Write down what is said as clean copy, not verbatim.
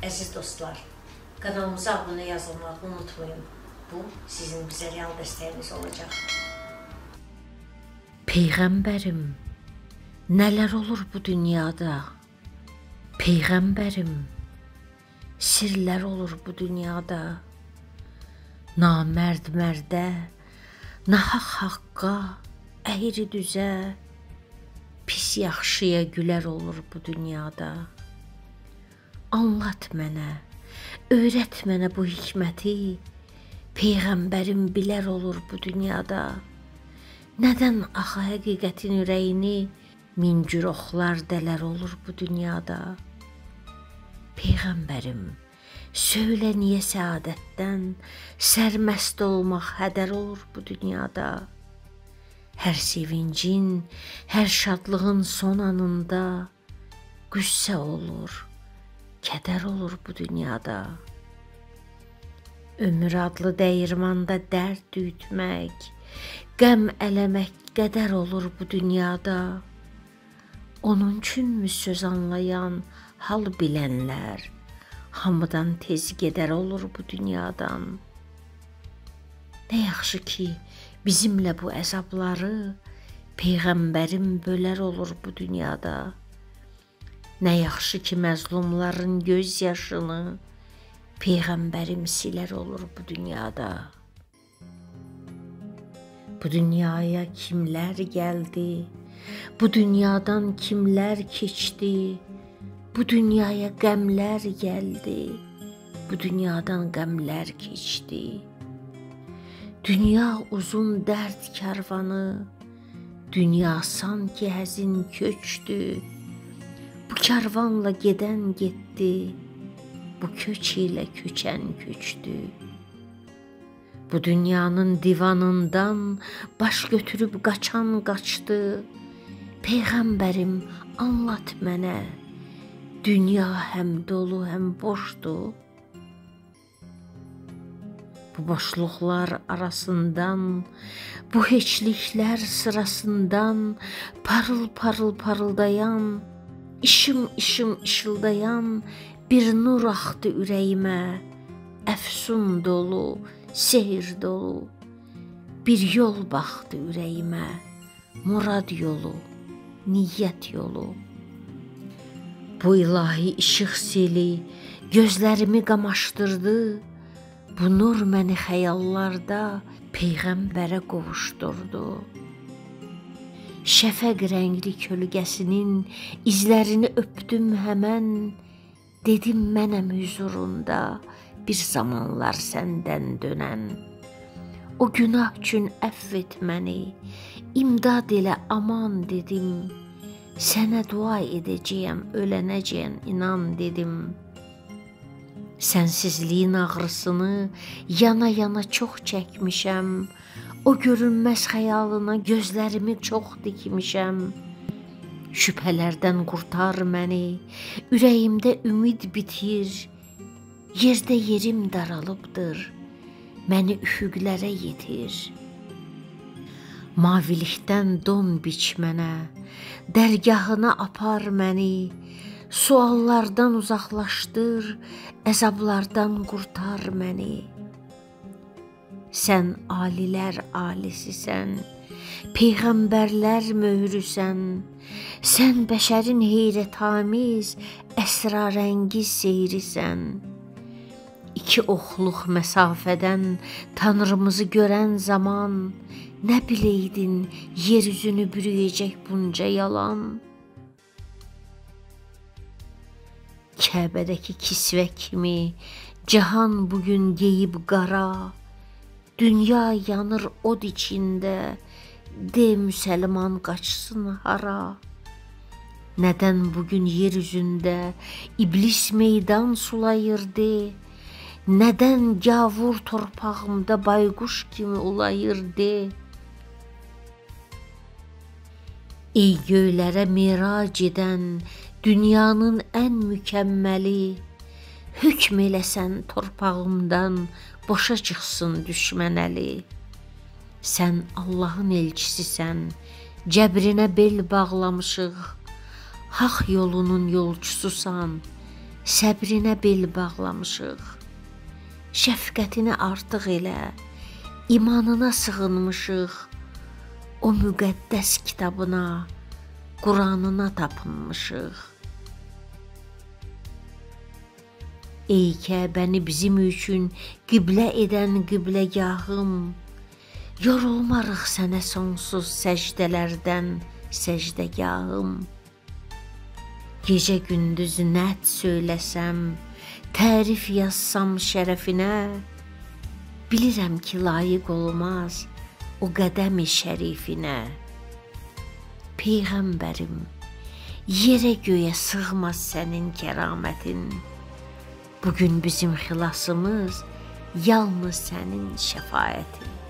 Əziz dostlar, kanalımıza abunə yazılmağı unutmayın. Bu, sizin bizə real dəstəyiniz olacaq. Peyğəmbərim, nələr olur bu dünyada? Peyğəmbərim, sirlər olur bu dünyada. Namərd mərdə, nahaq haqqa, əyri düzə, pis yaxşıya gülər olur bu dünyada. Anlat mənə, öyrət mənə bu hikməti, Peyğəmbərim bilər olur bu dünyada. Nədən axı həqiqətin ürəyini min cür oxlar dələr olur bu dünyada? Peyğəmbərim, söylə niyə səadətdən sərməst olmaq hədər olur bu dünyada? Hər sevincin, hər şadlığın son anında qüssə olur, kədər olur bu dünyada. Ömür adlı dəyirmanda dərd düyütmək, qəm eləmək qədər olur bu dünyada. Onun üçünmü söz anlayan, hal bilənlər hamıdan tez gedər olur bu dünyadan. Nə yaxşı ki, bizimlə bu əzabları Peyğəmbərim bölər olur bu dünyada. Nə yaxşı ki, məzlumların göz yaşını Peyğəmbərim silər olur bu dünyada. Bu dünyaya kimlər gəldi, bu dünyadan kimlər keçdi, bu dünyaya qəmlər gəldi, bu dünyadan qəmlər keçdi. Dünya uzun dərd karvanı, dünya sanki həzin köçdü. Bu karvanla gedən getdi, bu köç ilə köçən köçdü. Bu dünyanın divanından baş götürüb qaçan qaçdı. Peyğəmbərim, anlat mənə, dünya həm dolu, həm boşdu. Bu boşluqlar arasından, bu heçliklər sırasından parıl-parıl parıldayan, işım-işım işıldayan bir nur axdı ürəyimə, əfsun dolu, sehir dolu. Bir yol baxdı ürəyimə, murad yolu, niyyət yolu. Bu ilahi işıq seli gözlərimi qamaşdırdı, bu nur məni xəyallarda Peyğəmbərə qovuşdurdu. Şəfəq rəngli kölgəsinin izlərini öpdüm həmən, dedim mənəm hüzurunda bir zamanlar səndən dönən. O günah üçün əfv et məni, imdad elə aman dedim. Sənə dua edəcəyəm, ölənəcəyəm, inan dedim. Sənsizliyin ağrısını yana-yana çox çəkmişəm. O görünməz xəyalına gözlərimi çox dikmişəm. Şübhələrdən qurtar məni, ürəyimdə ümid bitir. Yerdə yerim daralıbdır, məni üfüqlərə yetir. Mavilikdən don biç mənə, dərgahına apar məni. Suallardan uzaqlaşdır, əzablardan qurtar məni. Sən alilər alisisən, peyğəmbərlər möhrüsən, sən bəşərin heyrətamiz, əsrarəngiz seyrisən. İki oxluq məsafədən Tanrımızı görən zaman, nə biləydin yer üzünü bürüyəcək bunca yalan. Kəbədəki kisvə kimi cahan bugün geyib qara, dünya yanır od içində, de müsəlman qaçsın hara. Nədən bugün yer üzündə iblis meydan sulayır de, nədən gavur torpağımda bayquş kimi ulayır de. Ey göylərə mirac edən dünyanın ən mükəmməli, hökm eləsən torpağımdan boşa çıxsın düşmən əli. Sən Allahın elçisisən, cəbrinə bel bağlamışıq, haq yolunun yolçususan, Səbrinə bel bağlamışıq. Şəfqətini artıq elə, imanına sığınmışıq. O müqəddəs kitabına, Quranına tapınmışıq. Ey Kəbəni bizim üçün qiblə edən qibləgahım, yorulmarıq sənə sonsuz səcdələrdən səcdəgahım. Gecə gündüz nət söyləsəm, tərif yazsam şərəfinə, bilirəm ki, layiq olmaz o qədəm-i şərifinə. Peyğəmbərim, yerə göyə sığmaz sənin kəramətin. Bugün bizim xilasımız yalnız sənin şəfaətin.